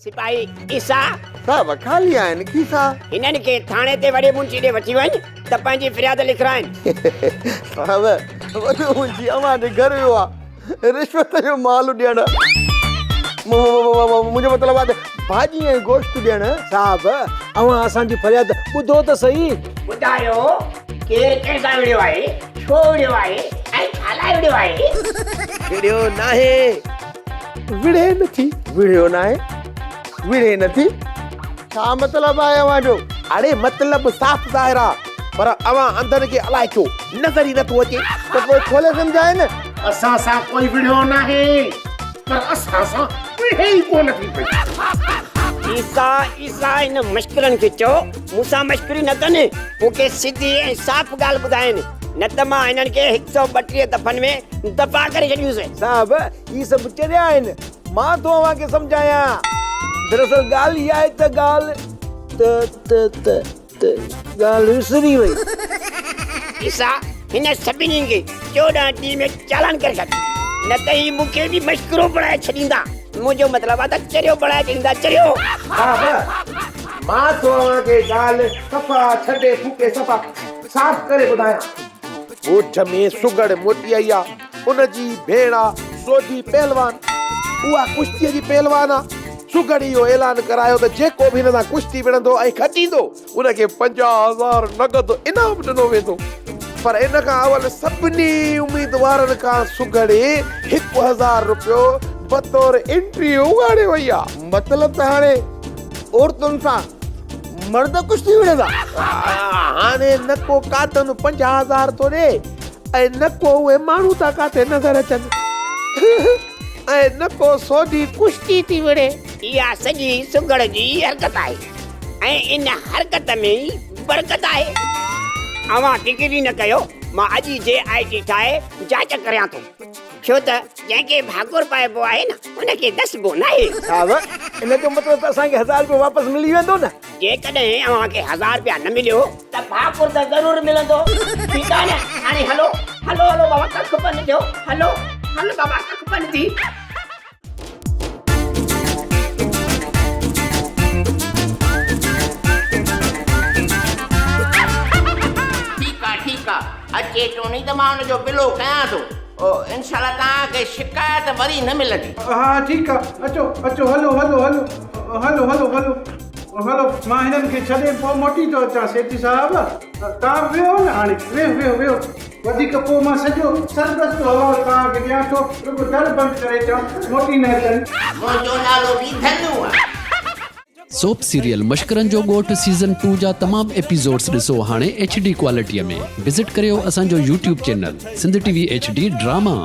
سپاهي عيسيٰ! صاحب خالي آهن کيسا. هنن کي ٿاڻي تي وڏي منشي ڏي وٺي وڃ ته پنهنجي فرياد لکرائين. صاحب وڏو منشي اوهان جي گهر ويو آ رشوت جو مال ڏيڻ. منهنجو مطلب آ ته ڀاڄي ۽ گوشت ڏيڻ. صاحب اوهان اسان جي فرياد ٻڌو ته سهي. ٻڌايو ڪير ڪنهن سان وڙهيو آهي، ڇو وڙهيو آهي ۽ ڇا لاء وڙهيو آهي؟ وڙهيو ناهي. وڙهي نه ٿي. وڙهيو ناهي، وڙهي نه ٿي. ڇا مطلب آهي اوهان جو؟ اڙي مطلب صاف ظاهر آ، پر اوهان انڌن کي الائي ڇو نظر ئي نٿو اچي. ته پوء کولي سمجهاء نه. اسان سان ڪوئي وڙهيو ناهي، پر اسان سان وڙهي ئي ڪونه ٿي پئي. عيسيٰ، عيسيٰ، هن مشڪرن کي چئو، مون سان مشڪري نه ڪن، مون کي سڌي ۽ صاف ڳالهه ٻڌائين، نه ته مان هنن کي هڪ سئو 32 دفعن ۾ دفاع ڪري ڇڏيندس. صاحب، هي سڀ چريا آهن، مان ٿو اوهان کي سمجهايان. دراصل ڳالهه اها آهي ته ڳالهه ته ته ته ته ڳالهه وسري وئي. عيسيٰ هن سڀني کي 14 ڏينهن ۾ چالان ڪري ڇڏ، نه ته هي مون کي به مشڪرو بڻائي ڇڏيندا. منهنجو مطلب آهي ته چريو بڻائي ڇڏيندا، چريو. صاحب، مان ٿو اوهان کي ڳالهه صفا ڇنڊي ڦوڪي صفا صاف ڪري ٻڌايان. ڳوٺ ۾ سگهڙ موٽي آئي آ. ان جي ڀيڻ آ سوڍي پهلوان. اها ڪشتيء جي پهلوان آ. سگهڙ اهو اعلان ڪرايو ته جيڪو به هن سان ڪشتي وڙهندو ۽ کٽيندو، ان کي 50,000 نقد انعام ڏنو ويندو. پر ان کان اول سڀني اميدوارن کان سگهڙي 1000 رپيو بطور انٽري اڳاڙي وئي آ. مطلب ته هاڻي عورتن سان مرد ڪشتي وڙهندا. هاڻي نه ڪو ڪاتن 50,000 ٿو ڏي ۽ نه ڪو اهي ماڻهو ٿا ڪاٿي نظر اچن ۽ نه ڪو سوڍي ڪشتي ٿي وڙهي. اها سڄي سگهڙ جي حرڪت آهي ۽ ان حرڪت ۾ ئي برڪت آهي. اوهان فڪر ئي نه ڪيو، مان اڄ ئي جي آء ٽي ٺاهي جاچ ڪريان ٿو. ڇو ته جنهن کي ڀاڪر پائبو آهي نه، ان کي دسبو ناهي. صاحب، ان جو مطلب ته اسان کي هزار رپيو واپس ملي ويندو نه؟ جيڪڏهن اوهان کي هزار رپيا نه مليو ته ڀاڪر ته ضرور ملندو. ٺيڪ آهي نه؟ هاڻي هلو، هلو هلو بابا ڪک بند ٿيو، هلو، هل بابا ڪک بند ٿي. ٺيڪ آ ٺيڪ آ اچي ٿو ني ته مان ان جو بلو ڪيان ٿو انشاء الله توهان کي شڪايت وري نه ملندي. ها ٺيڪ آ اچو اچو هلو هلو هلو هلو هلو هلو هلو مان هنن کي ڇڏي پوء موٽي ٿو اچان سيٺ صاحب توهان به ويهو نه هاڻي ويهو ويهو ويهو وڌيڪ پوء مان سڄو سربستو حوال توهان کي ڏيان ٿو رڳو در بند ڪري اچان موٽي نه اچن. منهنجو نالو به ڌنو آ. سوپ سيريل مشڪرن جو ڳوٺ سيزن ٽو جا تمام ايپيسوڊس ڏسو هاڻي ايڇ ڊي ڪوالٽي ۾ وزٽ ڪريو اسان جو YouTube channel Sindh T V H D drama.